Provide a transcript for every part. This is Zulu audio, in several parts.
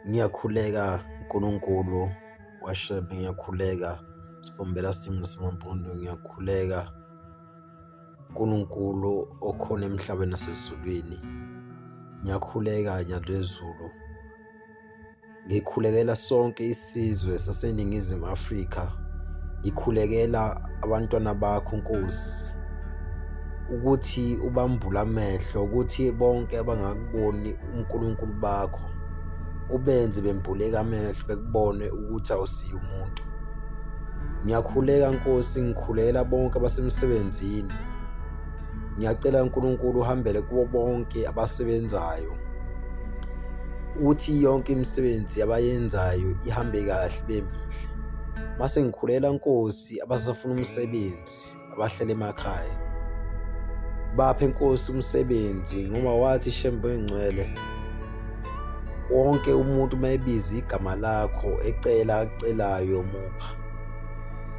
Ngiyakhuleka Nkulunkulu waShembe, ngiyakhuleka Sibombela Simo naseMampondo, ngiyakhuleka Nkulunkulu okhona emhlabeni nasezulwini. Ngiyakhuleka Nyandezulu, ngikhulekela sonke isizwe saseNingizimu Afrika, ngikhulekela abantwana bakho Nkosi, ukuthi ubambule amehlo, ukuthi bonke abangakuboni uNkulunkulu bakho ubenze bembuleke amehlo bekubone ukuthi awusiye umuntu. Ngiyakhuleka Nkosi, ngikhulekela bonke abasemsebenzini. Ngiyacela uNkulunkulu uhambele kubo bonke abasebenzayo ukuthi yonke imisebenzi abayenzayo ihambe kahle ibe mihle. Mase ngikhulela Nkosi abasafuna umsebenzi abahlele emakhaya. Baphe Nkosi umsebenzi ngoba wathi Shembe Ngcwele wonke umuntu uma ebiza igama lakho ecela akucelayo mupha.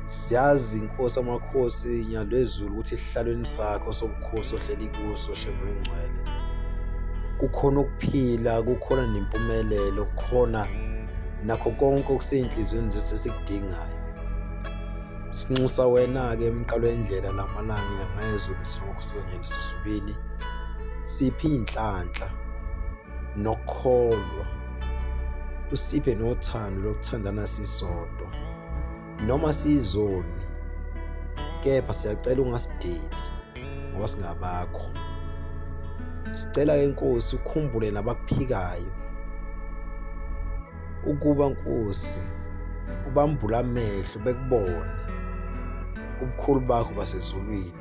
Siyazi Nkosi amakhosi Nyalwezulu ukuthi esihlalweni sakho sobukhosi ohleli kuso Shembe Ngcwele kukhona ukuphila, kukhona nempumelelo, kukhona nakho konke okusey'nhliziyweni zethu esikudingayo. Sinxusa wena-ke emqalo wendlela lamalanga inyanga yezulu thina ngokhosazanyana esizulwini siphe iy'nhlanhla nokukholwa usiphe nothando lokuthandana sisodwa noma siyizoni kepha siyacela ungasideli ngoba singabakho sicela ke Nkosi ukhumbule nabakuphikayo ukuba Nkosi ubambula amehlo bekubone ubukhulu bakho basezulwini.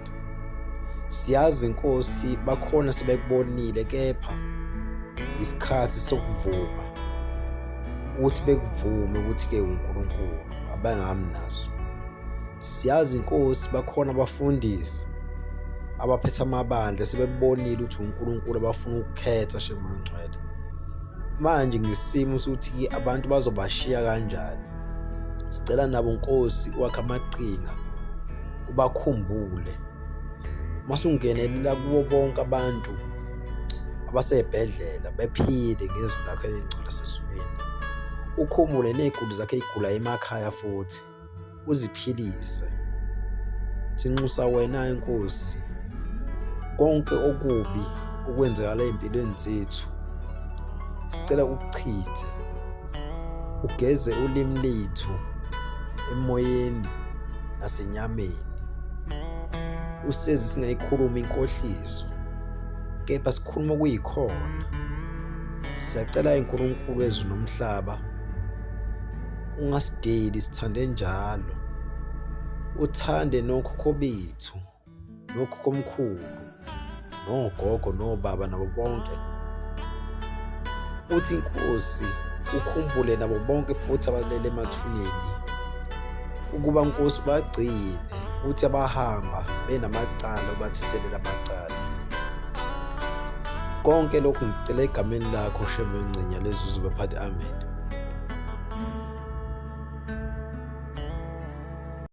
Siyazi Nkosi bakhona sebekubonile kepha isikhathi sokuvuma ukuthi bekuvume ukuthi-ke uNkulunkulu abangami naso. Siyazi Nkosi bakhona abafundisi abaphethe amabandla sebebonile ukuthi uNkulunkulu abafuna ukukhetha Shema Ngcwele. Manje ngesimo sokuthi abantu bazobashiya kanjani, sicela nabo Nkosi wakhe amaqhinga ubakhumbule masungenelela kubo bonke abantu abasey'bhedlela bephile ngezwi lakho elingcwele lasezulwini. Ukhumbule ney'guli zakho ey'gula emakhaya futhi uziphilise. Sinxusa wena Nkosi konke okubi okwenzakala ey'mpilweni zethu sicela ukuchithe ugeze ulimi lethu emoyeni nasenyameni usenze singayikhulumi inkohliso kepha sikhuluma okuyikhona. Siyacela uNkulunkulu wezulu nomhlaba ungasideli sithande njalo uthande nokhokho bethu nokhokhomkhulu nogogo nobaba nabo bonke uthi inkosi ukhumbule nabo bonke futhi abalele emathuneni ukuba nkosi bagcine futhi abahamba benamacala ubathethelela amacala konke lokhu ngicela egameni lakho Shembe Ngcenya lezuzu baphathi amen.